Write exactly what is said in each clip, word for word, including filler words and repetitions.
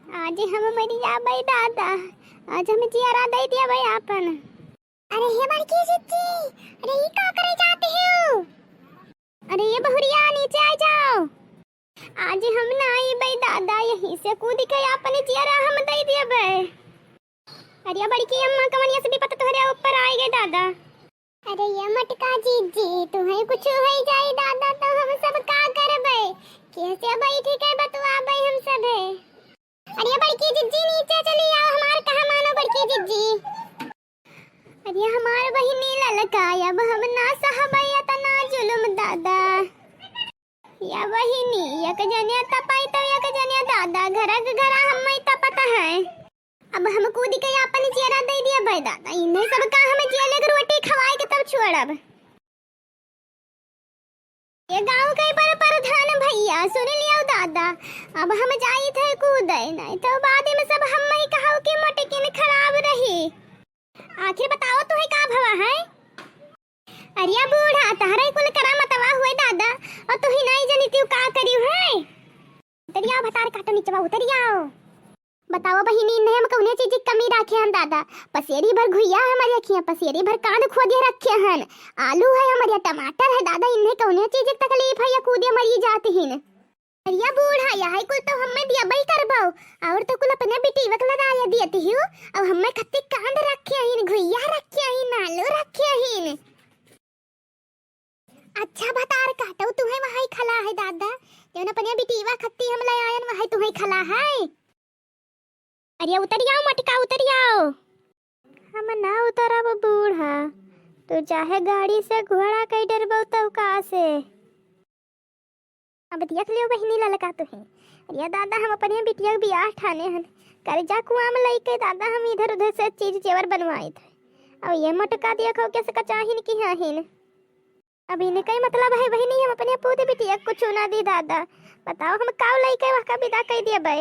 आज हम मरि जाबै दादा, आज हम जियरा दइ दियबै आपन। अरे हे बड़की जिज्जी, अरे ई का करे जात हिउ? अरे ये बहुरिया, नीचे आ जाओ। आज हम ना आइबै दादा, यहीं से कूदि के आपन जियरा हम दइ दियबै। अरे बड़की अम्मा, कवन यस बिपत तोहरे ऊपर आइ गए दादा? अरे ये मोटका जिज्जी, तुहैं कुछ होइ जाई दादा, तो हम सब का करबै? कैसे बैठ के बतुआबै हम सभे? अरे बड़की जिज्जी, नीचे चली आओ, हमार कहा मानो बड़की जिज्जी। अरे हमार बहिनी ललका, अब हम ना सहबै एतना जुलुम दादा। या बहिनी, एक जने तपाई तो एक जने दादा, घरा के घरा हम्मै तपत है। अब हम कूदि के आपन जियरा दइ दियबै दादा, इन्हें सब का हम जियले के रोटी खवाइ के तब छोड़ब। ये गाँव के पर प्रधान भइया, सुनि लियो दादा, अब हम जाइत है कूदै, नाहीं तो बाद में सब हम्मै कहौ कि मोटकिन खराब रही। आखिर बताओ तुहैं का भवा है? अरे बूढ़ा, तहरा ही कुल करामतवा हुए दादा, और तुहैं नाहीं जनितिउ का करिउ है? उतरि आओ भतार काटो निचवा, उतरि आओ। बताओ बहिनी, इन्हें हम कौने चीज की कमी राखे हन दादा? पसेरी भर घुइया हमरे अखियाँ, पसेरी भर कांद खोदे रखे हन, आलू है हमरे, टमाटर है दादा, इन्हें कौने चीज की तकलीफ है, या कूदे मरी जात हिन। अरे बूढ़ा, यही कुल तो हम्मै दियबै करबौ, और तो कुल अपने बिटिवक लदाया दियत हिउ, और हम्मै खत्ती कांद रखे हिन, घुइया रखे हिन, आलू रखे हिन। अच्छा भतार काटो, तुहैं वहै खला है दादा, जौन अपने बिटिवा खत्ती हम लइ आयन वहै तुहैं खला है। अरे उतरि आओ मोटका, उतरि आओ। हम ना उतरब बूढ़ा, तू चाहे गाड़ी से घोड़ा कइ डरबौ तउ का से। अब देख लियो बहिनी ललका तुहैं। अरे दादा, हम अपने बिटिया के बियाह ठाने हन, कर्जा कुआम लइके दादा हम इधर उधर से चीज जेवर बनवाइत है। अब ये मोटका देखो कैसे कचाहिन की हाहिन। अब इनकै मतलब है बहिनी, हम अपने पूत बिटिया के कुछ ना दी दादा। बताओ हम काउ लइके वहका बिदा कइ दियबै?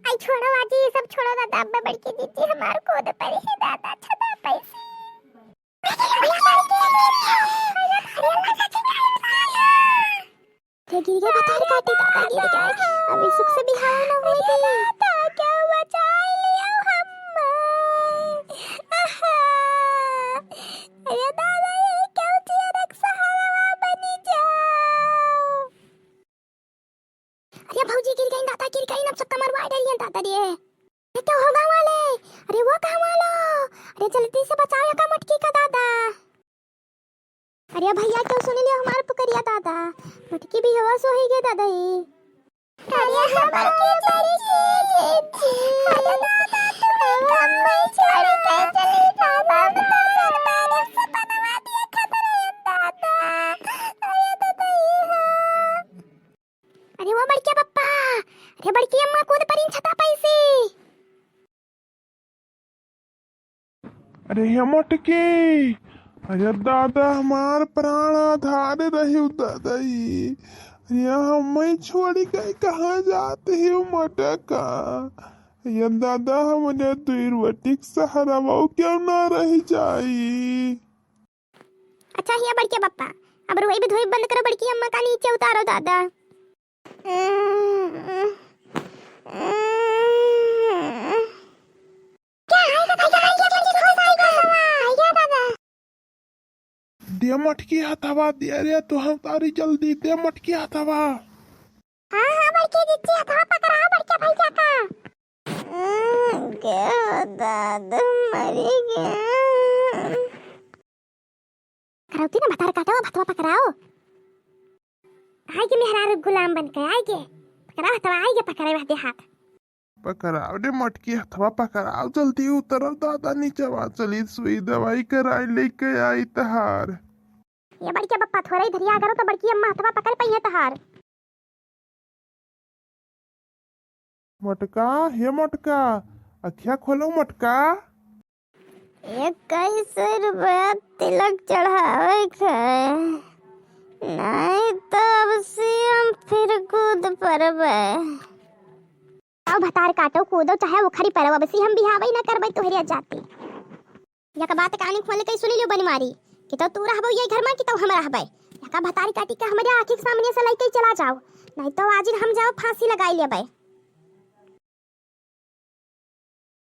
आई छोड़ो आजी, ये सब छोड़ो दादा, अब्बे बड़की जिज्जी हमार कूद परी है दादा, छता पैसी। ये गिर गए भतार काटी दादा, गिर गए। अभी सुख से बिहाव न होई। अरे दादा, क्या बचाई लियो हम्मै? आहा। अरे दादा, ये क्यों जियरा के सहारा बनी जाओ? अरे भौजी गिर गई दादा, गिर गई, अब सब कमरवा डरियन दादा रे। अरे क्या हो गाँव वाले? अरे वो कहाँ वालो? अरे जल्दी से बचाओ या का मोटकी का दादा। अरे भइया क्यों सुनि लियो हमार पुकरिया दादा, मोटकी बेहोश होइ गए दादा ई। अरे हमार के बड़की, अरे दादा, तुम्हें कम्मै छोड़ी के चली जाओ, हम तो मरब, सपनवा देखत रहे दादा। अरे दादा, ई हो। अरे वो बड़किया पप्पा, अरे बड़की अम्मा कूद परिन छता पैसी। अरे हे मोटकी, अरे दादा हमार प्राण आधार रही दादा ई। अरे हम्मै छोड़ी के कहाँ जात ही मोटका? अरे दादा हमरे दुई रोटी के सहारा वो क्यों ना रह जाई? अच्छा हिया बड़के पप्पा, अब रोइब धोइब बंद करो, बड़की अम्मा का नीचे उतारो दादा। क्या है, क्या है, क्या है, क्या है, क्या है, क्या है, क्या है, क्या है, दादा? दे मटकी हथवा, दे रे, तो हम तारी जल्दी, दे मटकी हथवा। हाँ, हाँ, बड़के जिज्जी, हथवा पकड़ाओ, बड़के भैया का। हम्म, गया दादा, मरी गया। पकड़ाओ, तीन भतार काटो, अब हथवा पकड़ाओ। आइगे मेहरारू गुलाम बन के, आइगे। पकड़ाओ हथवा, आइगे पकड़े वादे हाथ। पकड़ाओ रे मटकी हथवा, पकड़ाओ, जल्दी उतरो दादा नीचवा, चली सुई दवाई कराई लेके आई तहार। ये बड़के पप्पा थोड़ा इधर आ करो तो बड़की अम्मा हथवा पकड़ पइहे तहार। मटका, हे मटका, अखिया खोलो मटका। इक्कीस रुपया तिलक चढ़ावे के है, नहीं तो अब से हम फिर कूद पड़बे। आओ भतार काटो, कूदो, चाहे उखड़ी पड़ो, अब से हम बिहावे न करबे तोहरे जाते। यका बात कानी खोल के सुनी लियो बनमारी, कि तो तू रहबो ये घर में, कि तो हम रहबे। यका भतारी काटी के हमरे आँखी के सामने से लइके चला जाओ, नहीं तो आज हम जाओ फांसी लगाई लेबे।